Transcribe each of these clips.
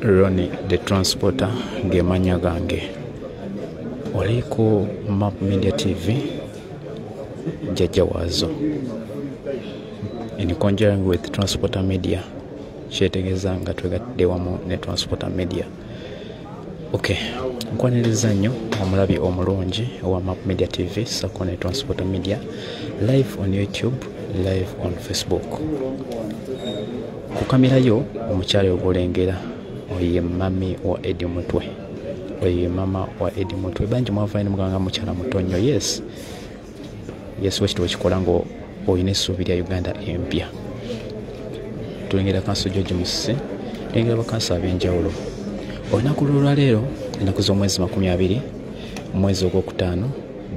Ronnie the Transporter ge mannya gange. Oli ku Map Media TV, jjajja waazo. In conjuring with Transporter Media, kyetegeeza nga twegattidde wamu ne Transporter Media. Okay, nkwaniriza nnyo omulabi omulungi owa Map Media TV sako ne Transporter Media, live on YouTube, live on Facebook. Ku kamera yo omukyala ogwolengera oyo ye mami wa Eddie Mutwe, oyo ye mama wa Eddie Mutwe. Bangi mwavayo ne mugamba mukyala muto nnyo. Yes, yes, wekiti wekikola nga olina essuubi lya Uganda empya. Tulengera Kanso George Musisi, tulengera bakanso ab'enjawulo. Olunaku lw'olwaleero, ennaku z'omwezi 20 mwezi ogwokutaano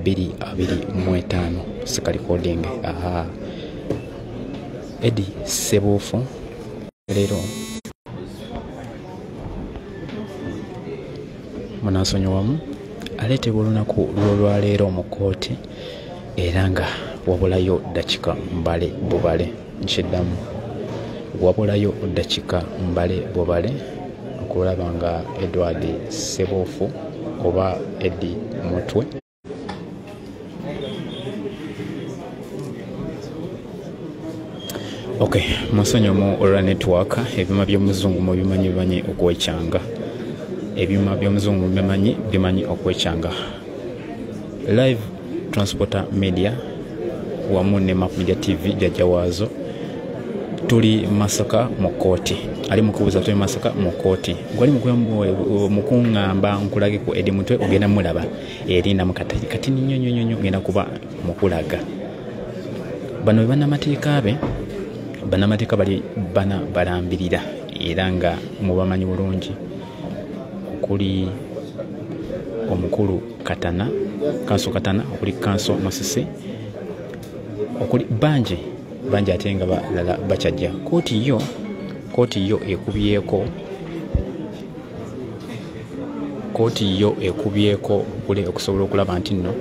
2025, sika recording. Aha, Eddie Ssebuufu leero munansonyiwamu aleetebwa olunaku lw'olwaleero mu kkooti, era nga wabulayo ddakika mbale bubale. Nkiddamu, wabulayo ddakika mbale bubale okulaba nga Edward Ssebuufu oba Eddie Mutwe okay, munsonyiwemu olwa network. Ebyuma by'omuzungu mubimanyi bimanyi okwekyanga, ebyuma by'omuzungu bimanyi bimanyi okwekyanga. Live Transporter Media wamu ne Map Media TV, jjajja waazo. Tuli Masaka mu kkooti. Ali mukubuuza tuli Masaka mu kkooti, gwali mukuŋŋamba nkulage ku Eddie Mutwe, ogenda mulaba erinda mukati katini nnyo nnyo nnyo, ogenda kuba mukulaga. Bano be bannamateeka be, bannamateeka bali bana balambirira era nga mubamanyi bulungi, okuli omukulu Katana, Kanso Katana, okuli Kanso Musisi, okuli bangi bangi, ate nga balala bakyajja. Kooti yo ekubyeko, kooti yo ekubyeko kule okusobola okulaba nti nno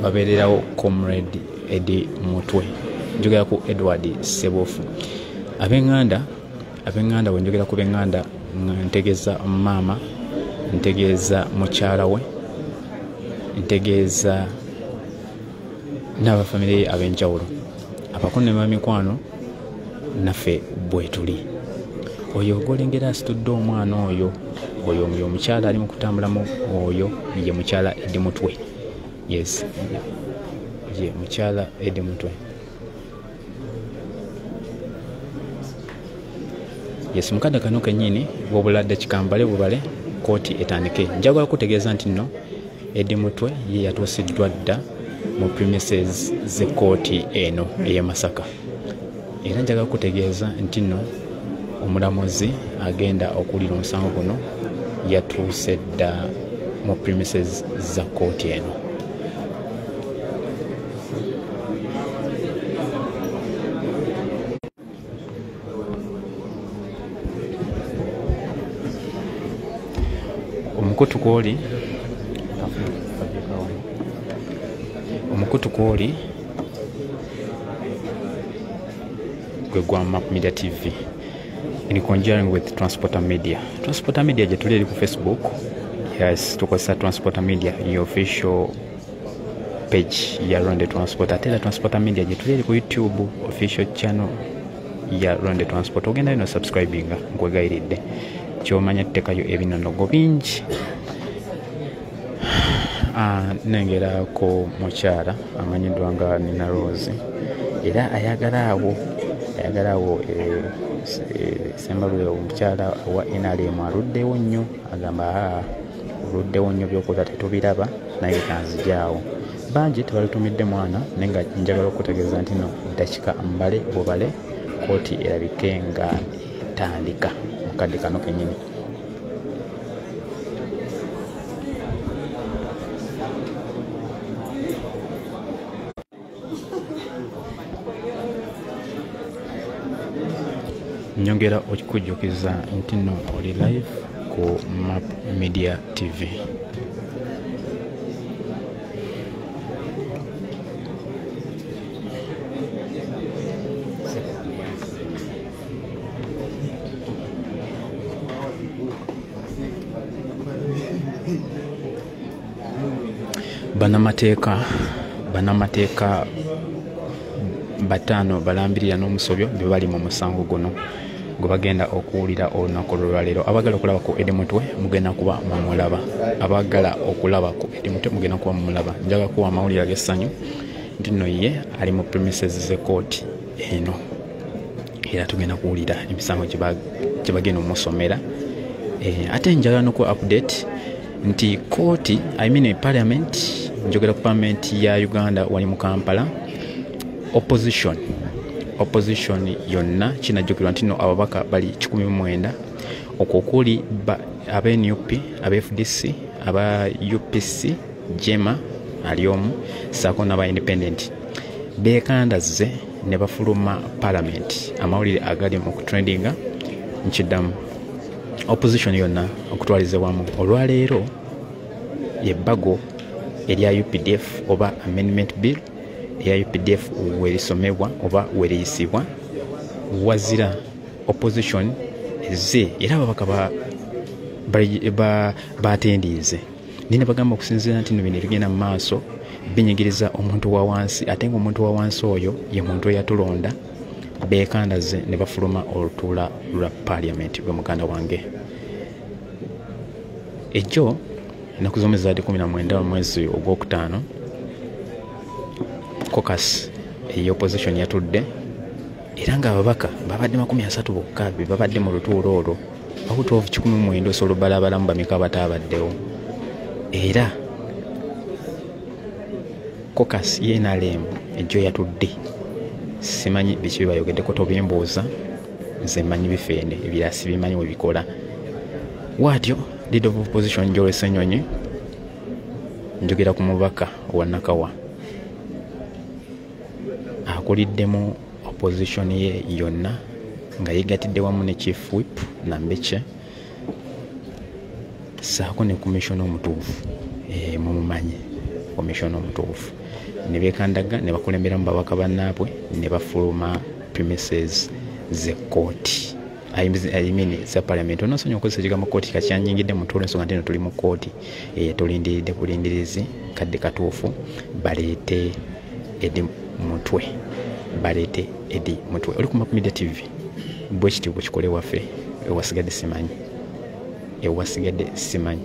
babeererawo Comrade Eddie Mutwe. Njogera ku Edward Ssebuufu. Ab'eŋŋanda, bwe njogera ku b'eŋŋanda ntegeeza maama, ntegeeza mukyala we, ntegeeza n'abafamire ye ab'enjawulo, abakulu ne bamikwano naffe bwe tuli. Oyo gw'olengera asitudde omwana oyo, oyo ye omukyala ali mu kutambulamu, oyo ye mukyala Eddie Mutwe. Yes, ye mukyala Eddie Mutwe. Yes, mukadde kano kennyini wabula ddakika mbale bubale kooti etandike. Njagala kutegeeza nti nno Eddie Mutwe ye yatuusiddwa dda mu premises z'ekkooti eno ey'e Masaka, era njagala kutegeeza nti nno omulamuzi agenda okuwulira omusango guno yatuuse dda mu premises za kkooti eno. Omukutu kwoli, omukutu kwoli gwe gwa Map Media TV in conjuring with Transporter Media. Transporter Media gye tuli eri ku Facebook. Yes, tukozesa Transporter Media, your official page ya Ronde Transport. Ate era Transporter Media gye tuli eri ku YouTube, official channel ya Ronde Transport. Ogendayo no subscribinga, nkwegayiridde. Kyomanya tutekayo ebinonogo bingi. Nengera ku mukyala amanyiddwa nga Nina Rose, era ayagala awo Ssembalule, omukyala owa NRM aluddewo nnyo, agamba aa oluddewo nnyo, byokola tetubiraba, naye kanzijaawo. Bangi tebalutumidde mwana, naye nga njagala okutegeeza nti no ddakika mbale bubale kooti erabike nga etandika mu kadde kano kennyini. Nyongera okukujjukiza nti nno oli live ku Map Media TV. Bannamateeka bataano balambirira n'omusobyo be bali mu musango guno gwe bagenda okuwulira olunaku lw'olwaleero. Abaagala okulaba ku Eddie Mutwe mugenda kuba mumulaba, abaagala okulaba ku Eddie Mutwe mugenda kuba mumulaba. Njagala kuwa amawulire ag'essanyu nti nno ye ali mu premises z'ekkooti eno, era tugenda kuwulira emisango gye bagenda omusomera. Ate njagala n'okuwa update nti kooti, I mean parliament, njogera ku parliament ya Uganda wali mu Kampala, opposition yonna kinajjukirwa nti nno ababaka bali 109, okwo okuli aba NUP, aba FDC, aba UPC, JEMA ali omu, ssaako n'aba independent, beekandazze ne bafuluma parliament. Amawulire agali mu kutrendinga, nkiddamu, opposition yonna okutwaliza wamu olwaleero ebbago erya UPDF oba amendment bill eya UPDF werisomebwa oba weriyisibwa, wazira opposition ezze era ababaka batendiize naye ne bagamba okusinziira nti nno bino ebigenda mu maaso binyigiriza omuntu wa wansi, ate ng'omuntu wa wansi oyo ye muntu eyatulonda. Beekandaze ne bafuluma olutuula lwa parliament. Gwe muganda wange, ejjo ennaku z'omwezi zaadde 19 mu mwezi ogwokutaano, caucus ey'opposition yatudde era ng'ababaka babadde 30 bokka be babadde mu lutuula olwo out of 109. Osobola obalabalamu bameka abataabaddewo. Era caucus ye NRM ejjo yatudde, simanyi biki bye bayogeddeko, tobimbuuza, nze mmanyi bifeene, ebirala sibimanyi we bikola. Bw'atyo leader of opposition Joel Ssenyonyi, njogera ku mubaka owa Nakawa, akuliddemu opposition ye yonna nga yeegattidde wamu ne chief whip Nambecce ssaako ne commissioner omutuufu, mumumanyi commissioner omutuufu, ne beekandaga ne bakulemberamu babaka bannaabwe ne bafuluma premises z'ekkooti, I mean za parliament. Onoosonyiwa okukozesa ekigambo kkooti, kakyanyingidde mu tulo ensonga nti eno tuli mu kkooti, tulindiridde bulindirizi kadde katuufu baleete Eddie Mutwe, baleete Eddie Mutwe. Oli ku Map Media TV, bwe kityo bwe kikola ewaffe, ewasigadde simanyi, ewasigadde simanyi.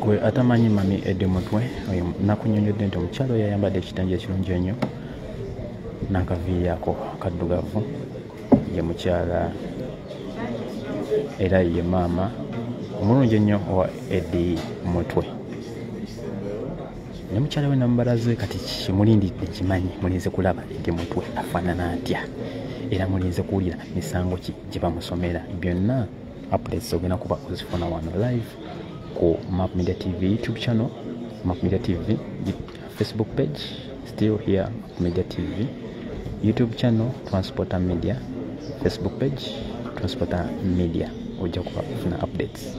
Gwe atamanyi mami Eddie Mutwe, oyo nakunnyonnyodde nti omukyala oyo ayambadde ekitengi ekirungi ennyo n'akaviiri ako kaddugavu ye mukyala era ye maama omulungi ennyo owa Eddie Mutwe. Ne mukyala we namubalaze, kati kimulindiridde kimanyi, mulinze kulaba Eddie Mutwe afaanana atya, era mulinze kuwulira misango ki gye bamusomera. Byonna updates ogenda kuba ozifuna wano live ku Map Media TV YouTube channel, Map Media TV Facebook page, still here Map Media TV YouTube channel, Transporter Media Facebook page, Transporter Media, ojja kuba ofuna updates.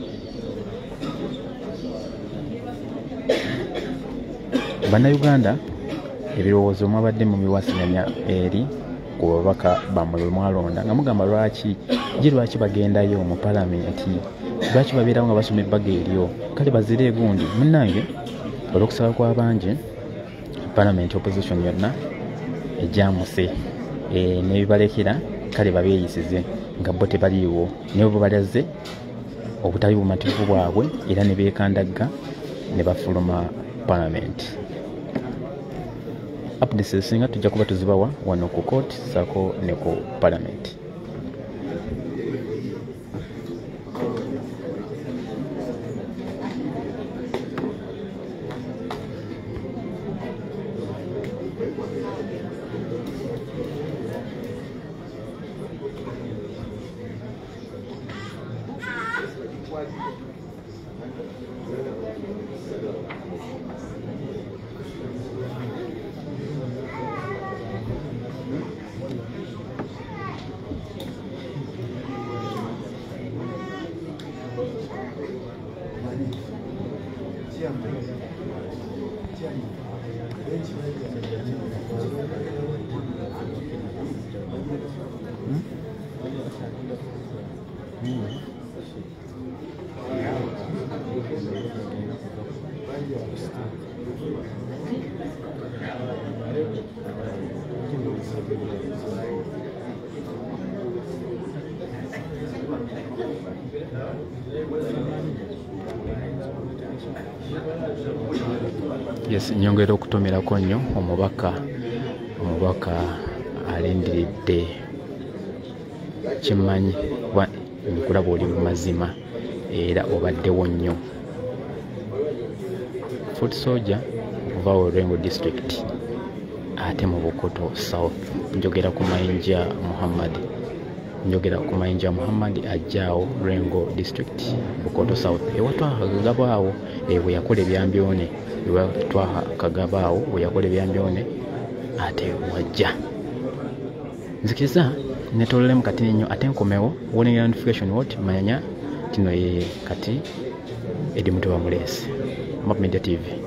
Bannayuganda, ebirowoozo mwabadde mubiwasanya eri ku babaka bammwe bwe mwalonda nga mugamba lwaki ye lwaki bagendayo mu palamenti, lwaki babeerawo nga basoma ebbago eryo, kale bazire egundi. Munnange, olw'okusaba kw'abangi, palamenti opposition yonna ejamuse nebibalekera, kale babeeyisize nga bo tebaliiwo, naye bo balaze obutali bumativu bwabwe era ne beekandagga ne bafuluma palamenti. Updates ezisinga tujja kuba tuzibawa wano ku court ssaako ne ku palamenti. Yes, nyongera okutomerako nnyo omubaka alindiridde kimanyi kuba nkulaba oli mu mazima era obaddewo nnyo. Foot soldier okuva awo Lwengo district ate mu Bukoto South. Njogera ku Mayinja Muhammad. Njogera ku Mayinja Muhammad ajja awo Lwengo district Bukoto South. Ewatwaha Kagabo awo bwe yakola ebyambyone. Ewatwaha Kagabo awo bwe yakola ebyambyone ate wajja. Nzikiriza netololemu kati nnyo ate nkomewo wolengera notification what manya tino ye kati Eddie Mutwe Bamuleese. Map Media TV.